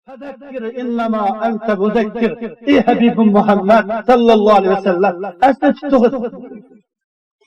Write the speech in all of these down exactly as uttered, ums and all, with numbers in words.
فذكر إنما أنت مذكر. ئى ھەبىبىم مۇھەممەد ساللاللاھۇ ئەلەيھى ۋەسەللەم، ئەستە تۇتتۇغىن.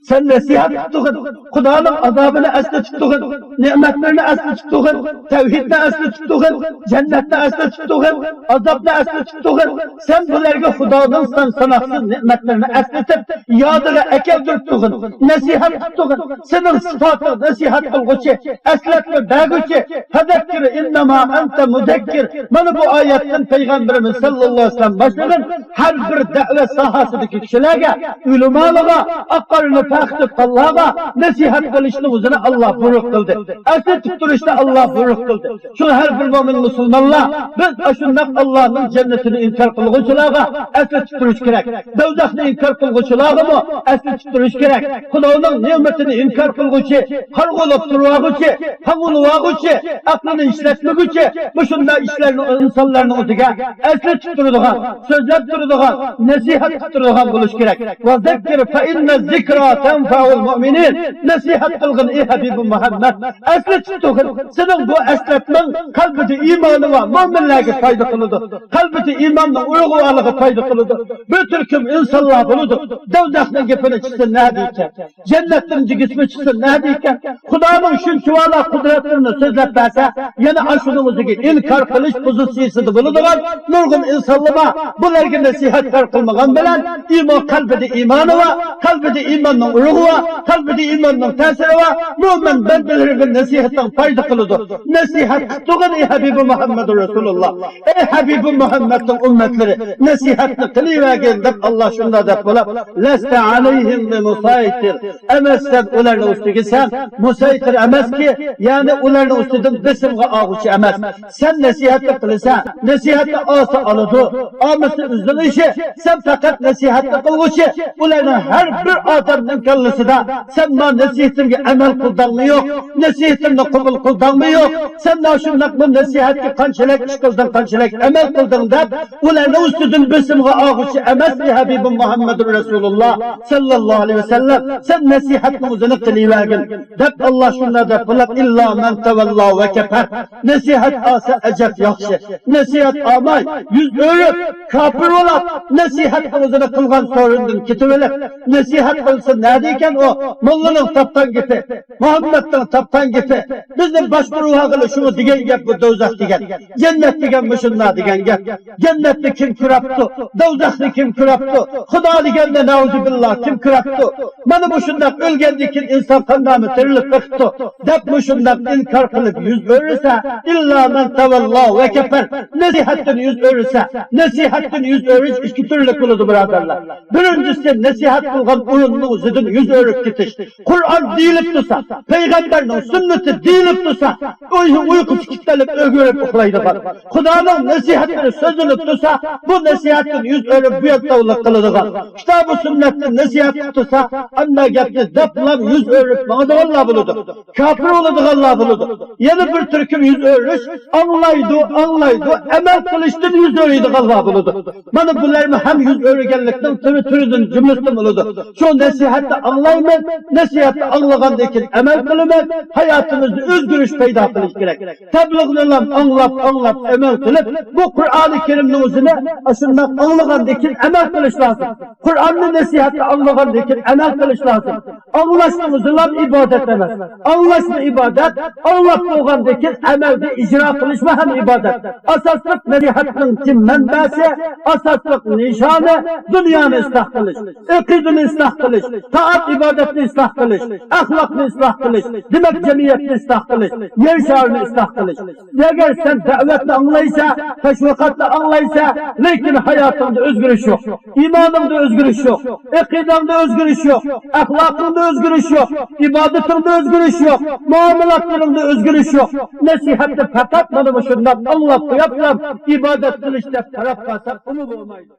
سەن نەسىھەت تۇتتۇغىن. خۇدانىڭ ئازابىنى ئەستە تۇتتۇغىن. نېمەتلىرىنى ئەستە تۇتتۇغىن. تەۋھىدنى ئەستە تۇتتۇغىن. جەننەتنى ئەستە تۇتتۇغىن. ئازابنى ئەستە تۇتتۇغىن. سەن بۇلارغا خۇدانىڭ سان ساناقسىز نېمەتلىرىنى ئەسلىتىپ، يادىغا ئەكەلدۈرۈپ تۇرغىن، نەسىھەت قىلىپ تۇرغىن. سېنىڭ سۈپەتىڭ نەسىھەت قىلغۇچى، ئەسلەتمە بەرگۈچى. فذكر إنما أنت مذكر. مانا بۇ ئايەتتىن پەيغەمبىرىمىز ساللاللاھۇ ئەلەيھى ۋەسەللەم باشلىغان ھەر بىر دەۋەت ساھەسىدىكى كىشىلەرگە، ئۆلىمالارغا، ئاق قارىنى پەخىدە تۇتقانلارغا نەسىھەت قىلىشنىڭ ئۆزىنى ئاللا بۇيرۇق قىلدى. ئەسلىتىپ تۇرۇشنى ئاللا بۇيرۇق قىلدى. شۇڭا ھەر بىر مۆمىن مۇسۇلمانلار، بىز ئاشۇنداق ئاللانىڭ جەننىتىنى ئىنكار قىلغۇچىلارغا ئەسلىتىپ تۇرۇش كېرەك. دوزاخنى ئىنكار قىلغۇچىلارغىمۇ ئەسلىتىپ تۇرۇش كېرەك. خۇدانىڭ نېمىتىنى ئىنكار قىلغۇچى، قارىغۇلاپ تۇرۇۋالغۇچى، قاڭغۇلىۋالغۇچى، ئەقلىنى ئىشلەتمىگۈچى، مۇشۇنداق ئىشلارنى ئىنسانلارنىڭ ئۆزىگە ئەسلىتىپ تۇرىدىغان، سۆزلەپ تۇرىدىغان، نەسىھەت قىلىپ تۇرىدىغان بولۇش كېرەك. ۋەزەككىر فەئىننە زىكرا تەنفەئۇل مۇئمىنىن. نەسىھەت قىلغىن، ئى ھەبىبىم مۇھەممەد، ئەسلىتىپ تۇرغىن. سېنىڭ بۇ ئەسلەتمەڭ قەلبىدە ئىمانى بار مۆمىنلەرگە پايدا قىلىدۇ. قەلبىدە ئىماننىڭ ئۇرۇقى بارلىقى پايدا قىلىدۇ. بىر تۈركۈم ئىنسانلار بولىدۇ، دوزاخنىڭ گېپىنى چىقسا نەدىكەن؟ جەننەتنىڭ گېپىنى چىقسا نەدىكەن؟ خۇدانىڭ شۇنچىۋالا قۇدرەتلىرىنى سۆزلەپ بەرسە، يەنە ئاشۇنىڭ ئۆزىگە ئىنكار قىلىش پوزىتسىيىسىدا بولىدىغان نۇرغۇن ئىنسانلار بار. بۇلارغا نەسىھەت قىلمىغان بىلەن ئىمان، قەلبىدە ئىمانى بار، قەلبىدە ئىماننىڭ ئۇرۇقى بار، قەلبىدە ئىماننىڭ تەسىرى بار. مۆمىن بەندىلىرىگە نەسىھەتىڭ پايدا قىلىدۇ. نەسىھەت قىلىپ تۇرغىن، ئى ھەبىبى مۇھەممەدۇر رەسۇلۇللا. ئەي ھەبىبى مۇھەممەدنىڭ ئۈممەتلىرى، نەسىھەتنى قىلىۋەرگىن دەپ ئاللا شۇنداق دەپ بولۇپ، لەستە ئەلەيھىم بىمۇسەيتىر. ئەمەس، سەن ئۇلارنىڭ ئۈستىگە سەن مۇسەيتىر ئەمەسكى، يەنى ئۇلارنىڭ ئۈستىدىن بېسىمغا ئالغۇچى ئەمەس. سەن نەسىھەتنى قىلىسەن، نەسىھەتنى ئالسا ئالىدۇ، ئالمىسا ئۆزىنىڭ ئىشى. سەن پەقەت نەسىھەتنى قىلغۇچى. ئۇلارنىڭ ھەر بىر ئادەمنىڭ كاللىسىدا، سەن ما نەسىھىتىمگە ئەمەل قىلدىڭمۇ يوق، نەسىھىتىمنى قوبۇل قىلدىڭمۇ يوق، سەن ماشۇنداق بۇ نەسىھەتكە قانچىلىك ئىش قىلدىڭ، قانچىلىك ئەمەل قىلدىڭ دەپ، ئۇلارنىڭ ئۈستىدىن بېسىمغا ئالغۇچى ئەمەس، ئى ھەبىبىم مۇھەممەدۇر رەسۇلۇللا ساللاللاھۇ ئەلەيھى ۋەسەللەم، سەن نەسىھەتنىڭ ئۆزىنى قىلىۋەرگىن دەپ، ئاللا شۇنداق دەپ بولۇپ، ئىللا مەن تەۋەللا ۋە كەپەر. نەسىھەت ئالسا ئەجەب ياخشى. نەسىھەت ئالماي، يۈز ئۆرۈپ، كاپىر بولۇپ، نەسىھەتنىڭ ئۆزىنى قىلغان سورۇندىن كېتىۋېلىپ، نەسىھەت قىلسا نەدىكەن ئۇ؟ موللىنىڭ تاپقان گېپى، مۇھەممەدنىڭ تاپقان گېپى، بىزنى باشقۇرۇۋالغىلى شۇمۇ دېگەن گەپ بۇ دوزاخ دېگەن. جەننەت دېگەن مۇشۇنداق دېگەن گەپ. جەننەتنى كىم كۆرەپتۇ؟ دوزاخنى كىم كۆرەپتۇ؟ خۇدا دېگەننى نەئۇزۇبىللا كىم كۆرەپتۇ؟ مانا مۇشۇنداق ئۆلگەندىن كېيىن ئىنسان قانداقمۇ تىرىلىپ بېقىپتۇ دەپ مۇشۇنداق ئىنكار قىلىپ يۈز ئۆرۈسە، ئىللا مەن تەۋەللا ۋە كەپەر. نەسىھەتتىن يۈز ئۆرۈسە، نەسىھەتتىن يۈز ئۆرۈش ئىككى تۈرلۈك بولىدۇ، بۇرادەرلەر. بىرىنچىسى، نەسىھەت قىلغان ئورۇننىڭ ئۆزىدىن يۈز ئۆرۈپ كېتىش. قۇرئان دېيىلىپ تۇرسا، پەيغەمبەرنىڭ سۈننىتى دېيىلىپ تۇرسا، ئۇي-، ئۇيقۇسى كېتىۋېلىپ ئۆگۈرۈپ ئۇخلايدىغان. خۇدانىڭ نەسىھەتلىرى سۆزلىنىپ تۇرسا، بۇ نەسىھەتتىن يۈز ئۆرۈپ بۇيانتاۋلىق قىلىدىغان. كىتابى سۈننەتتىن نەسىھەت قىلىپ تۇرسا، ئەمما گەپنى دەپلا يۈز ئۆرۈپ ماڭىدىغانلار بولىدۇ. كاپىر بولىدىغانلار بولىدۇ. يەنە بىر تۈركۈم يۈز ئۆرۈش، ئاڭلايدۇ، ئاڭلايدۇ، ئەمەل قىلىشتىن يۈز ئۆرۈيدىغانلار بولىدۇ. مانا بۇلارمۇ ھەم يۈز ئۆرۈگەنلىكنىڭ تۈرى، تۈرىدىن، جۈملىسىدىن بولىدۇ. شۇ نەسىھەتنى ئاڭلايمەن، نەسىھەتنى ئاڭلىغاندىن كېيىن ئەمەل قىلىمەن، ھاياتىمىزدا ئۆزگىرىش پەيدا قىلىش كېرەك. تەبلىغنىلا ئاڭلاپ، ئاڭلاپ، ئەمەل قىلىپ، بۇ قۇرئانى كەرىمنىڭ ئۆزىنى ئاشۇنداق ئاڭلىغاندىن كېيىن ئەمەل قىلىش لازىم. قۇرئاننى، نەسىھەتنى ئاڭلىغاندىن كېيىن ئەمەل قىلىش لازىم. ئاڭلاشنىڭ ئۆزىلا ئىبادەت ئەمەس. ئاڭلاشمۇ ئىبادەت، ئاڭلاپ بولغاندىن كېيىن ئەمەلدە ئىجرا قىلىشمۇ ھەم ئىبادەت. ئاساسلىق نەسىھەتنىڭكى مەنبەسى، ئاساسلىق نىشانى دۇنيانى ئىسلاھ قىلىش، ئەقىدىنى ئىسلاھ قىلىش، تائەت ئىبادەتنى ئىسلاھ قىلىش، ئەخلاقنى ئىسلاھ قىلىش، دېمەك، جەمئىيەتنى ئىسلاھ قىلىش، يەر شارىنى ئىسلاھ قىلىش. ئەگەر سەن دەۋەتنى ئاڭلايسەن، تەشۋىقاتنى ئاڭلايسەن، لېكىن ھاياتىڭدا ئۆزگىرىش يوق، ئىمانىڭدا ئۆزگىرىش يوق، ئەقىدەڭدە ئۆزگىرىش يوق، ئەخلاقىڭدا ئۆزگىرىش يوق، ئىبادىتىڭدە ئۆزگىرىش يوق، مۇئامىلاتلىرىڭدا ئۆزگىرىش يوق. نەسىھەتنى پەقەت مانا مۇشۇنداق ئاڭلاپ قويۇپلا ئىبادەت قىلىش دەپ قاراپ قالساق، ئۇمۇ بولمايدۇ.